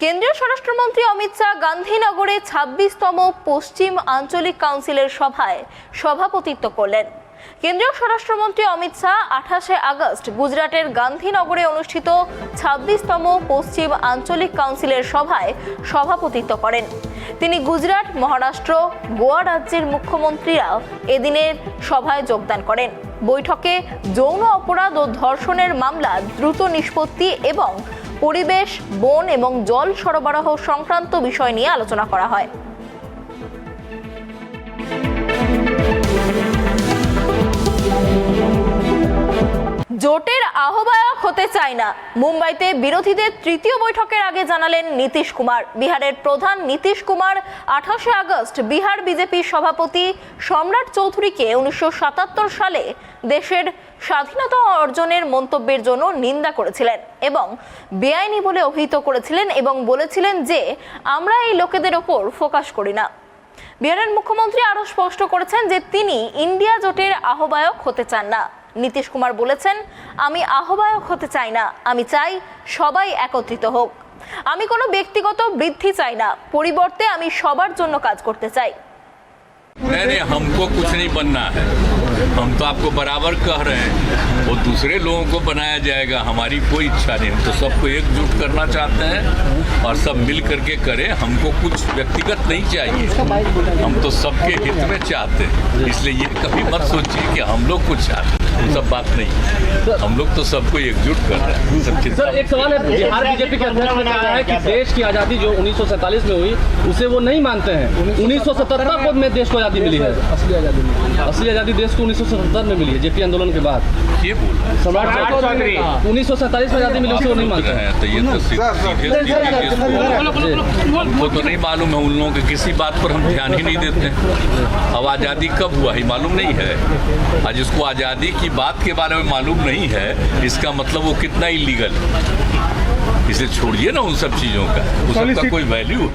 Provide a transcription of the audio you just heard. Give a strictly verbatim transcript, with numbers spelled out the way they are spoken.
কেন্দ্রীয় স্বরাষ্ট্রমন্ত্রী অমিত শাহ গান্ধীনগরে ছাব্বিশতম পশ্চিম আঞ্চলিক কাউন্সিলের সভায় সভাপতিত্ব করলেন। কেন্দ্রীয় স্বরাষ্ট্রমন্ত্রী অমিত শাহ আঠাশে আগস্ট গুজরাটের গান্ধীনগরে অনুষ্ঠিত ছাব্বিশতম পশ্চিম আঞ্চলিক কাউন্সিলের সভায় সভাপতিত্ব করেন। তিনি গুজরাট, মহারাষ্ট্র, গোয়া রাজ্যের মুখ্যমন্ত্রীরা এদিনের সভায় যোগদান করেন। বৈঠকে যৌন অপরাধ ও ধর্ষণের মামলা দ্রুত নিষ্পত্তি এবং পরিবেশ, বন এবং জল সরবরাহ সংক্রান্ত বিষয় নিয়ে আলোচনা করা হয়। জোটের আহ্বায়ক হতে চাই না, মুম্বাইতে বিরোধীদের তৃতীয় বৈঠকের আগে জানালেন নীতিশ কুমার। বিহারের প্রধান নীতিশ কুমার আঠাশে আগস্ট বিহার বিজেপির সভাপতি সম্রাট চৌধুরীকে উনিশশো সাতাত্তর সালে দেশের স্বাধীনতা অর্জনের মন্তব্যের জন্য নিন্দা করেছিলেন এবং বেআইনি বলে অভিহিত করেছিলেন এবং বলেছিলেন যে আমরা এই লোকেদের ওপর ফোকাস করি না। বিহারের মুখ্যমন্ত্রী আরও স্পষ্ট করেছেন যে তিনি ইন্ডিয়া জোটের আহ্বায়ক হতে চান না। নীতিশ কুমার বলেছেন, আমি আহ্বায়ক হতে চাই না, আমি চাই সবাই একত্রিত হোক। আমি কোনো ব্যক্তিগত বৃদ্ধি চাই না, পরিবর্তে আমি সবার জন্য কাজ করতে চাই। नहीं नहीं, हमको कुछ नहीं बनना है। हम तो आपको बराबर कह रहे हैं, वो दूसरे लोगों को बनाया जाएगा, हमारी कोई इच्छा नहीं। हम तो सबको एकजुट करना चाहते हैं और सब मिल करके करें। हमको कुछ व्यक्तिगत नहीं चाहिए, हम तो सबके हित में चाहते हैं। इसलिए ये कभी मत सोचिए कि हम लोग कुछ चाहते हैं, वो सब बात नहीं है। हम लोग तो सबको एकजुट कर रहे हैं। सब चिंता सर, एक सवाल है, बिहार बीजेपी के अध्यक्ष ने कहा है कि देश की आजादी जो उन्नीस सौ सैंतालीस में हुई, उसे वो नहीं मानते हैं। उन्नीस सौ सतहत्तर को में देश को आजादी मिली है। असली आजादी मिली। असली आजादी देश को उन्नीस सौ सतहत्तर में मिली है, जेपी आंदोलन के बाद। ये बोल रहे हैं। सम्राट चौधरी, उन्नीस सौ सैंतालीस में आजादी मिली, उसे वो नहीं मानते हैं। तो ये तो सीधे सीधे चीजें इसको हमको तो नहीं मालूम है, उन लोगों की किसी बात पर हम ध्यान ही नहीं देते। अब आजादी कब हुआ है, मालूम नहीं है। आज जिसको आजादी की बात के बारे में मालूम नहीं है, इसका मतलब वो कितना इलीगल है। इसे छोड़िए ना उन सब चीजों का, उस सबका कोई वैल्यू